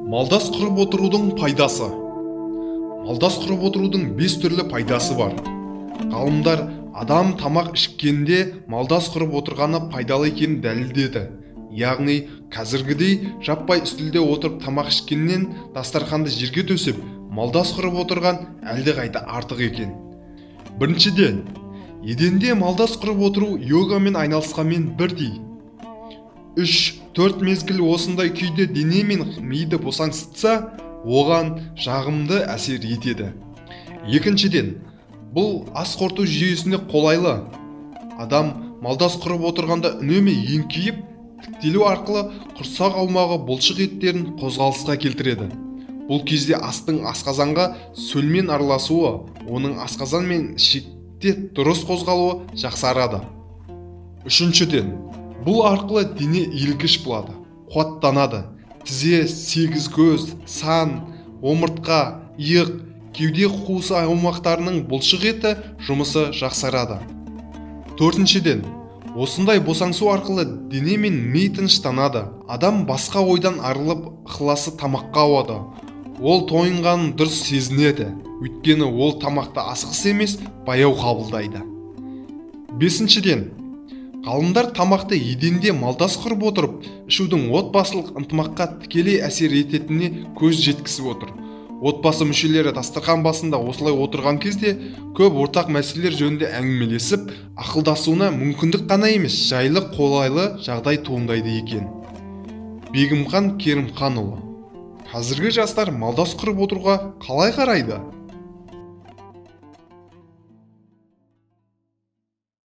Малдас құрып отырудың пайдасы. Малдас құрып отырудың 5 түрлі пайдасы бар. Ғалымдар адам тамақ ішкенде малдас құрып отырғаны пайдалы екенін дәлелдеді. Яғни, қазіргідей жаппай үстелде отырып тамақ ішкеннен дастарханды жерге төсеп, малдас құрып отырған әлдеқайда артық екен. Біріншіден, еденде малдас құрып отыру йогамен айналысқанмен бірдей. 3-4 мезгіл осындай күйде дене мен миды босаңсытса, оған жағымды әсер етеді. Екіншіден, бұл ас қорыту жүйесіне қолайлы. Адам малдас құрып отырғанда үнемі еңкейіп, тіктелу арқылы құрсақ аумағы бұлшық еттерін қозғалысқа келтіреді. Бұл кезде астың асқазанға сөлмен араласуы, оның асқазан мен ішекте дұрыс қозғалуы жақсарады. Үшіншіден, бұл арқылы дене иілгіш болады, қуаттанады. Тізе, сегіз көз, сан, омыртқа, иық, кеуде қуысы аумақтарының бұлшық еті жұмысы жақсарады. Төртіншіден, осындай босаңсу арқылы дене мен ми тыныштанады. Адам басқа ойдан арылып, ықыласы тамаққа ауады. Ол тойынғанын дұрыс сезінеді, өйткені ол тамақты асығыс емес, баяу қабылдайды. Бесіншіден, ғалымдар тамақты еденде малдас құрып отырып, ішудің отбасылық ынтымаққа тікелей әсер ететініне көз жеткізіп отыр. Отбасы мүшелері дастархан басында осылай отырған кезде көп ортақ мәселелер жөнінде әңгімелесіп, ақылдасуына мүмкіндік қана емес, жайлы қолайлы жағдай туындайды екен. Бегімхан Керімханұлы. Қазіргі жастар малдас құрып отыруға қалай қарайды?